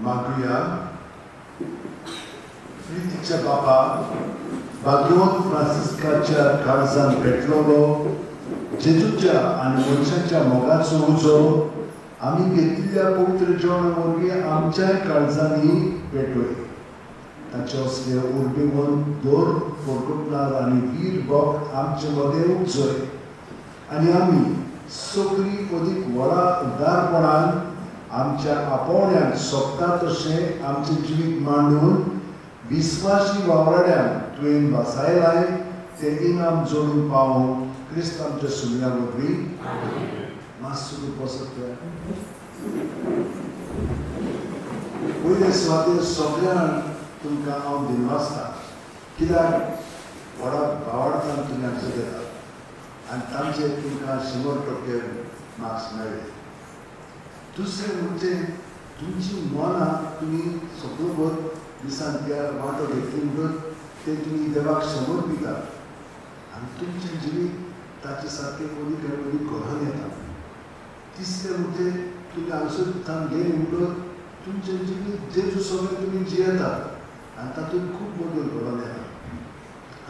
मागुया. प्रितीच्या बापा भाग्यवंत फ्रांसिस्काच्या काळजान पेटलोलो जेजूच्या आनी मनशाच्या मोगाचो उजो आमी घेतिल्ल्या पवित्र जेवणा वरवीं आमच्याय काळजांनी पेटोय. ताचे असले उर्बेवंत दोर फरकटणार आनी वीर भक्त आमचे मदें उपजय आनी आमी सगळीं अदीक व्हडा उदारपणान आमच्या आपोवण्याक सोबता तशें आमचें जिवीत मांडून विस्वासी वावराड्यांक तुवें वासायलाय तें इनाम जोडूंक पावोवंक क्रिस्त आमच्या सुमया वरवीं. मातसो बसत पयले सुवातेर सगळ्यांक तुमकां हांव दिनवासता, कित्याक व्हडा भावार्थान तुमी आमचेर येतात आनी तांचे तुमकां 100% मार्क्स मेळ्ळे. दुसरें म्हणजे तुमची मनां तुमी सगळो दिसान त्या वांटो घेतली म्हणून ते तुमी देवाक समर्पितात आनी तुमचें जिवीत ताचे सारकें अदीक आनी अदीक घडोवन येता. तिसरें म्हणजे तुमी हांगसर थावन गेली म्हणून तुमचें जिवीत जेजू सगळें तुमी जियेतात आनी तातूंत खूब बदल घडोवन येता.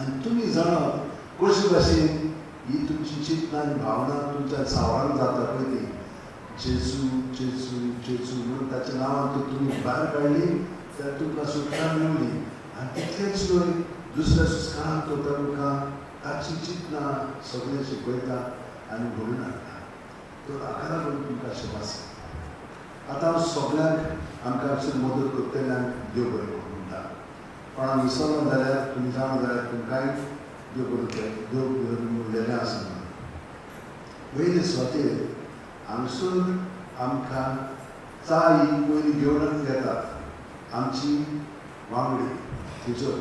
आनी तुमी जाणात कशे भाशेन ही तुमची चिंतना आनी भावना तुमच्या सावळान जाता पळय ती जेजू जेजू जेजू म्हणून ताच्या नांवान तर तुमी भायर काडली जाल्यार तुमकां सुटका मेवली. आनी तितलेंच न्हय दुसऱ्या सुस्कारान तो तुमकां ताची चिंतना सगळें शिकयता आनी घडून हाडटा. तर हाका लागून तुमकां शबास. आतां हांव सगळ्यांक आमकां मदत करतल्यांक देव बरें करूं म्हणटा. कोणाक विसरलो जाल्यार तुमी जाणा जाल्यार तुमकांय देव बरें देव म्हणलेलें आसा. पयले सुवातेर हांगसर आमकां चाय पयलीं घेवन येतात आमची वांगडी थंयसर,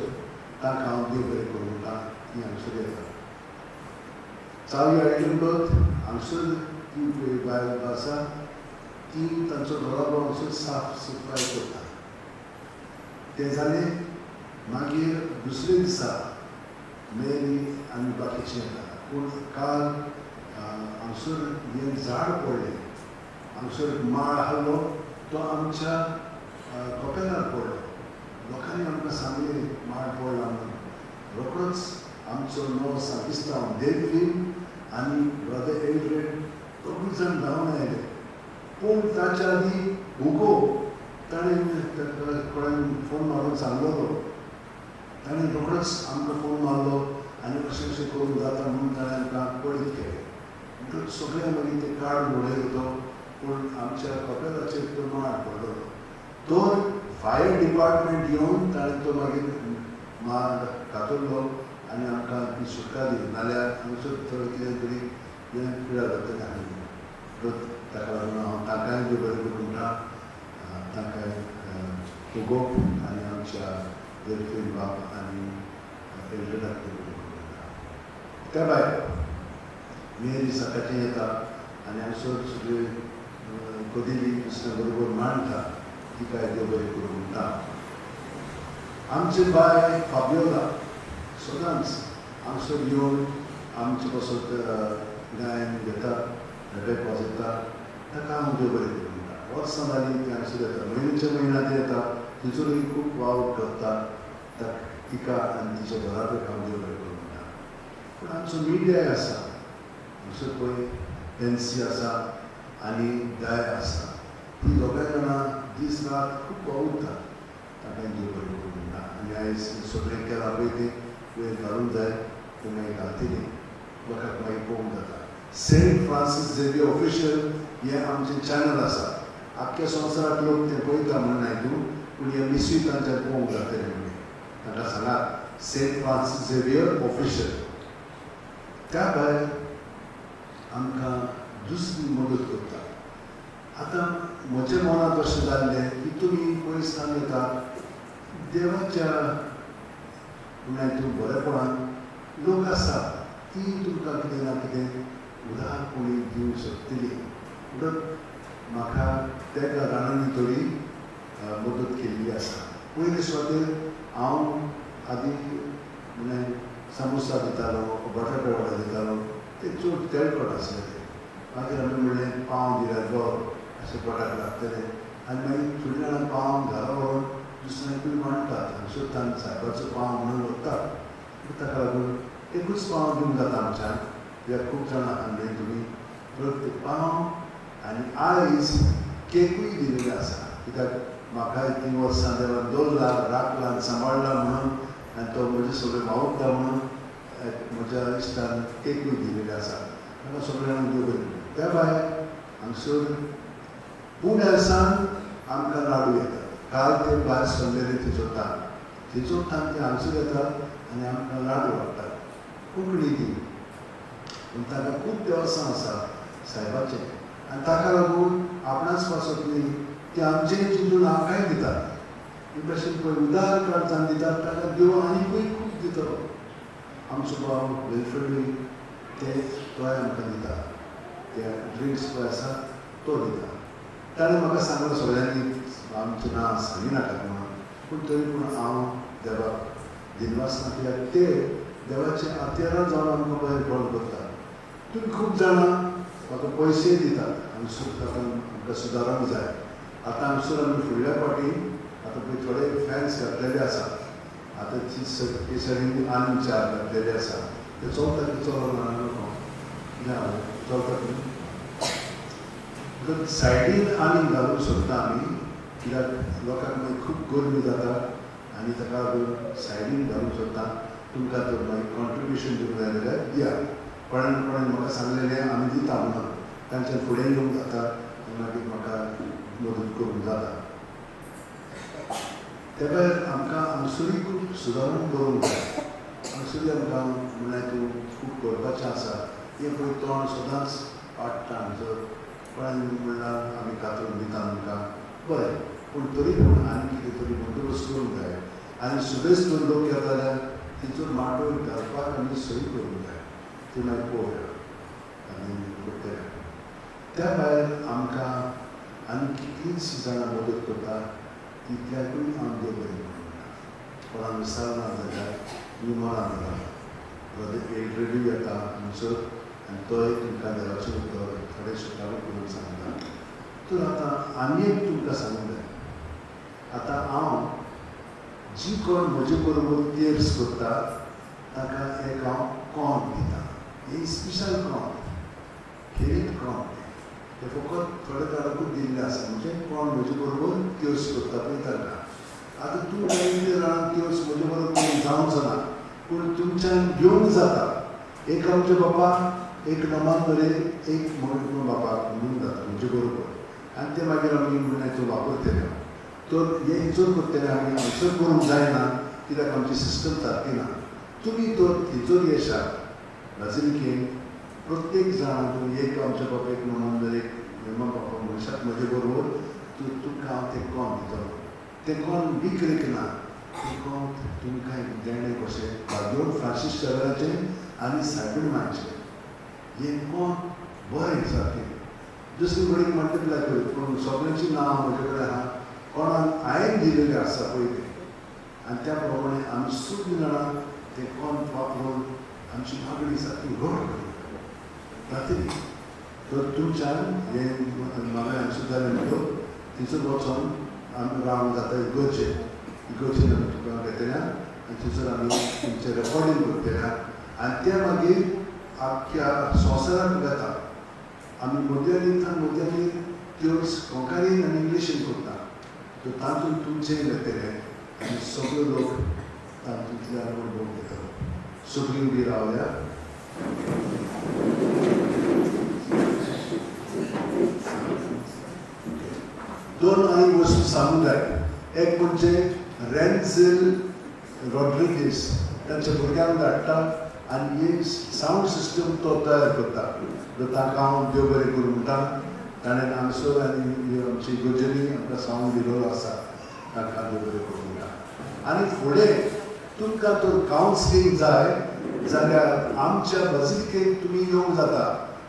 तांकां हांव देव बरें करूं म्हणटा. ती हांगसर येतात चावी हाडली म्हणटकच हांगसर ती बायल आसा ती तांचो दोळाबो हांगसर साफ सफाय करता. तें जालें मागीर दुसरे दिसा मेरी आनी बाकीचें येता. पूण काल हांगसर हें झाड पडलें, हांगसर माळ आहलो तो आमच्या कपेलार पडलो. लोकांनी आमकां सांगलें माळ पडला म्हणून. रोखडोच आमचो नवो साकिस्तांव देवलीन आनी ब्रदर एल्ड्रेड दोगूय जाण धांवन आयले. पूण ताच्या आदीं हुगो ताणें कोणाक फोन मारून सांगलेलो, ताणें रोखडोच आमकां फोन मारलो आनी अशें अशें करूंक जाता म्हणून ताणें आमकां कळीत केलें. म्हणटकच सगळ्यां मागीर ते कार्ड उडयलो तो, पूण आमच्या कपेलाचेर तो माड पडलेलो. तर फायर डिपार्टमेंट येवन ताणें तो मागीर माड कातरलो आनी आमकां ती सुटका दिली. नाल्यार हांगसर थोडें कितें तरी हें पिडा जातलें आसली. ताका लागून हांव तांकांय बी बरें करूं म्हणटा, तांकांय उगोप आनी आमच्या देवफीन बाब आनी एल्ड्रेडाक बरें करूं म्हणटा. त्या भायर मेरी सकाळचें येता आनी हांगसर सगळे कदेली दुसऱ्या बरोबर मांडटा, तिकाय देव बरें करूं म्हणटा. आमचे बाय फाबियोला सदांच हांगसर येवन आमचे पासत गायन घेता, रेबेक वाजयता, ताका हांव देव बरें करूं म्हणटा. वर्सां जालीं ती हांगसर येता, म्हयन्याच्या म्हयन्या ती येता, तिचोय खूब वावर करता. तिका आनी तिच्या घराकूय हांव देव बरें करूं म्हणटा. पूण आमचो मिडियाय आसा, हांगसर पळय एन सी आसा आनी गाय आसा, ती दोगांय जाणां दीस रात खूब वावुरतात. ताका देव बरें करूं म्हणटा. आनी आयज सगळें केलां पळय तें वयर घालूंक जाय, तें मागीर घालतलीं, लोकांक मागीर पळोवंक जाता. सेंट फ्रांसीस झेवियर ऑफिशियल हें आमचें चॅनल आसा. आख्ख्या संवसाराक लोक तें पळयता म्हण न्हय तूं, पूण हें मिसूय तांच्यान पळोवंक जातलें म्हणून तांकां सांगात, सेंट फ्रांसीस झेवियर ऑफिशियल. त्या भायर आमकां दुसरी मदत करता. आतां म्हज्या मनांत अशें जाल्लें की तुमी पयस येता, देवाच्या म्हळ्यार तूं बरेपणान लोक आसा ती तुमकां कितें ना कितें उदार कोणी दिवंक शकतली. म्हणटकच म्हाका त्या जाणांनी थोडी मदत केल्ली आसा. पयले सुवातेर हांव आदी म्हळ्यार सामोसा दितालो, बटाटे वडा दितालो, ते चड तेलकट आसले ते. मागीर आमी म्हणलें पाव दिल्यार बरो, अशें पोटाक लागतलें. आनी मागीर थोडीं जाणां पाव घरा व्हरून दुसऱ्यांकूय मांडटात, हांगसर तांकां सायबाचो पाव म्हणून व्हरतात. ताका लागून एकूच पाव दिवंक जाता आमच्यान, कित्याक खूब जाणां हाडले तुमी. ते पाव आनी आयज केकूय दिलेले आसा, कित्याक म्हाका इतलीं वर्सां देवान दवरला, राखला आनी सांबाळ्ळा म्हणून, आनी तो म्हजे सगळें वावुरता म्हणून म्हज्या इश्टान केकूय दिलेले आसा. ताका सगळ्यांक देव बरें करूं. त्या भायर हांगसर पुण्यासान आमकां लाडू येतात. काल ते भायर सरलेले तिजोतान, तिजोतान ते हांगसर येतात आनी आमकां लाडू हाडटात. कोंकणी ती, पूण ताका खूब देवसां आसा सायबाचें, आनी ताका लागून आपणाच पासत न्ही ते आमचें चिंतून आमकांय दितात. हे भशेन पळय उदार काळजान दितात, ताका देव आनीकूय खूब दितलो. आमचो भाव वेलफेडूय ते तोय आमकां दिता, ते ड्रिंक्स पळय आसा तो दिता. ताणें म्हाका सांगलां सगळ्यांनी आमचें नांव सांगिनाकात म्हणून, पूण तरी पूण हांव देवाक दिनवासना, कित्याक ते देवाचे हत्यारां जावन आमकां बरें कोण करतात. तुमी खूब जाणां म्हाका पयशेय दितात, हांगसर आतां आमकां सुदारूंक जाय. आतां हांगसर आमी फुडल्या फावटी आतां पळय थोडे फॅन्स घातलेले आसा, आतां ती सायडीन आनी चार घातलेले आसा, ते चलता की चलो ना चलता तुमी सायडीन आनी घालूंक सोदता आमी, कित्याक लोकांक मागीर खूब गरमी जाता आनी ताका लागून सायडीन घालूंक सोदता. तुमकां तर मागीर कॉन्ट्रिब्युशन दिवंक जाय जाल्यार दिया. कोणान कोणान म्हाका सांगलेलें आमी दिता म्हणून, तांच्यान फुडें येवंक जाता आनी मागीर म्हाका मदत करूंक जाता. त्या भायर आमकां हांगसरूय खूब सुदारण करूंक जाय. हांगसरूय आमकां म्हणल्यार तूं खूब करपाचें आसा. हें पळय तोंड सदांच वाडटा हांगसर, कोणान म्हणलां आमी कातरून दिता आमकां बरें, पूण तरी पूण आनी कितें तरी बंदोबस्त करूंक जाय. आनी सुबेज तर लोक येता जाल्यार तिचो माटोव घालपाक आमी सोय करूंक जाय, ती मागीर पळोवया आनी करतले. त्या भायर आमकां आनी कितलींच जाणां मदत करता, तितल्याकूय हांव देव बरें करूं म्हणटा. कोणाक विसरना जाल्यार तुमी मनां जाता, ब्रदर एल्ड्रेडूय येता हांगसर आनी तोय तुमकां देवाचें उतर थोडे सुटावे करून सांगता. तर आतां आनी एक तुमकां सांगूंक जाय. आतां हांव जी कोण म्हजे बरोबर तेर्स करता ताका एक हांव कोंत दिता, हें स्पेशल कोंत, खेरीत कोंत, तें फकत थोडे जाणांकूच दिल्लें आसा. म्हणजे कोण म्हजे बरोबर तेर्स करता पळय तांकां. आतां तूं कांय जाणांक तेर्स म्हजे बरोबर कोण जावचो ना, पूण तुमच्यान घेवंक जाता. एक आमचे बापा, एक नमान बरे, एक म्हणून बापाक म्हणून जाता म्हजे बरोबर, आनी ते मागीर आमी म्हणल्यार तूं वापरतले. तर हें हिचोर करतले आमी, हांगसर करूंक जायना कित्याक आमची सिस्टम सारकी ना. तुमी तर थंयसर येशात बाजिलिकेन, प्रत्येक जाणां तूं एक आमच्या बापा, एक नमान बरे, एक मेमा बापा मनशाक म्हजे बरोबर तूं तुमकां हांव तें कोण दितलो. तें कोण विक्रेक ना, तें कोण तुमकां एक देणें कशें बाजून फ्रांसीस शेवराचें आनी सायबीण मांयचें हें कोण बरें सारकें. दुसरी कडेन मल्टिप्लाय करीत, पूण सगळ्यांचीं नांवां म्हजे कडेन आहा, कोणाक हांवें दिलेलें आसा पळय तें, आनी त्या प्रमाणे आमी सगळीं जाणां तें कोण वापरून आमची मागणी सारकी घट करूं. जातली. तर तुमच्यान हें म्हाका हांगसर जालें म्हणटकच थंयसर वचोन आमी रावंक जाता इगर्जेन. इगर्जेन आमी तुमकां घेतल्या आनी थंयसर आमी तुमचें रेकॉर्डींग करतले आनी तें मागीर आख्ख्या संवसाराक वेता. आमी मोदयांनी मोदयांनी त्यो कोंकणीन आनी इंग्लिशीन करता. तर तातूंत तुमचें वेतलें आनी सगळे लोक तातूंतल्यान अणभव घेतलो. सगळीं उबी रावल्या. दोन आनी वस्तू सांगूंक जाय. एक म्हणजे रेन्झील रॉड्रिगीस तांच्या भुरग्यांक धाडटा आनी ही सावंड सिस्टम तो तयार करता. तर तांकां हांव देव बरें करूं म्हणटा. ताणें हांगसर आनी आमची इगर्जेनी आमकां सावंड दिलोलो आसा. तांकां देव बरें करूं म्हणटा. आनी फुडें तुमकां तर कावन्सिलींग जाय जाल्यार आमच्या बजिलिकेक तुमी येवंक जाता.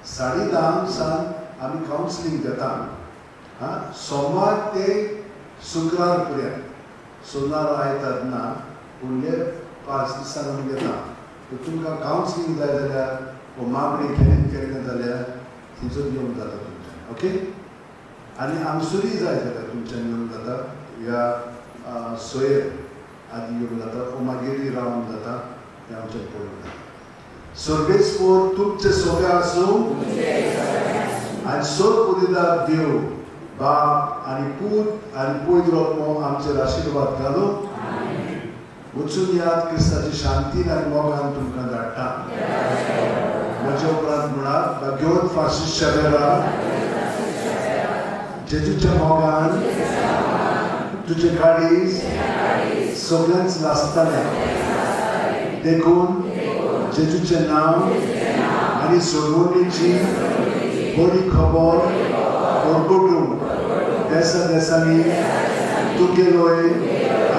10:30 सावन आमी कावन्सिलींग घेता. हां, सोमार ते शुक्रार पर्यंत. सोमार आयतार ना, फुडले 5 दिसांनी आमी घेता. तर तुमकां कावन्सिलींग जाय जाल्यार वो मागणी केलें जाल्यार थंयसर येवंक जाता तुमच्यान. ओके, आनी हांगसरूय जाय जाल्यार तुमच्यान येवंक जाता. ह्या सोयर आदी येवंक जाता वो मागीर रावंक जाता. तें आमच्यान पळोवंक जाता. सर्वेस्पोर तुमचे सोबे आसूं आनी सोद पुरिदार देव बाप आनी पूत आनी पवित्र आत्मो आमचेर आशिर्वाद घालूं. वचून याद क्रिस्ताची शांतीन आनी मोगान तुमकां धाडटा. म्हज्या उपरांत म्हणात, भाग्यवंत फ्रांसीस शावेरा, जेजूच्या मोगान तुजें काळीज सगळेंच नासतालें, देखून जेजूचें नांव आनी सोडवणीची बरी खबर परगटूंक देसा देसांनी तुगेलोय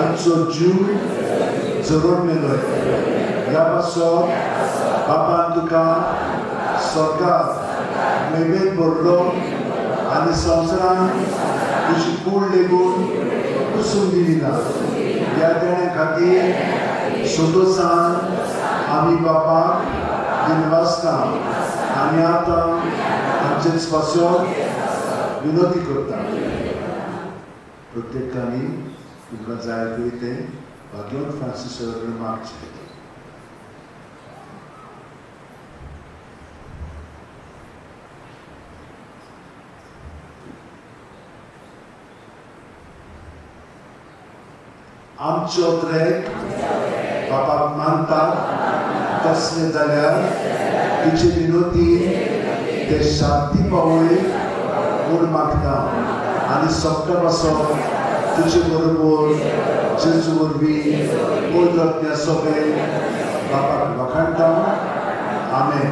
आमचो जीव जरोवन मेलोय. ह्या पासत बापान तुका सरकार मैमेन भरलो आनी संवसारान तुजी कूड लेगून कुसून दिली ना. ह्या देण्या खातीर संतोशान आमी बापाक दिनवासता आनी आतां आमचेच पासत विनोती करता. प्रत्येकानी तुमकां जाय पळय तें भाग्यवंत फ्रांसीस कडेन मागचें. आमचो त्रेक बापाक मानतात तसलें जाल्यार तुजी विनोती ते शांती पावय म्हूण मागता आनी सगळ्या पासत तुजे बरोबर जेजू वरवीं पवित्र आत्म्या सोबे बापाक वखाणटा. आमेन.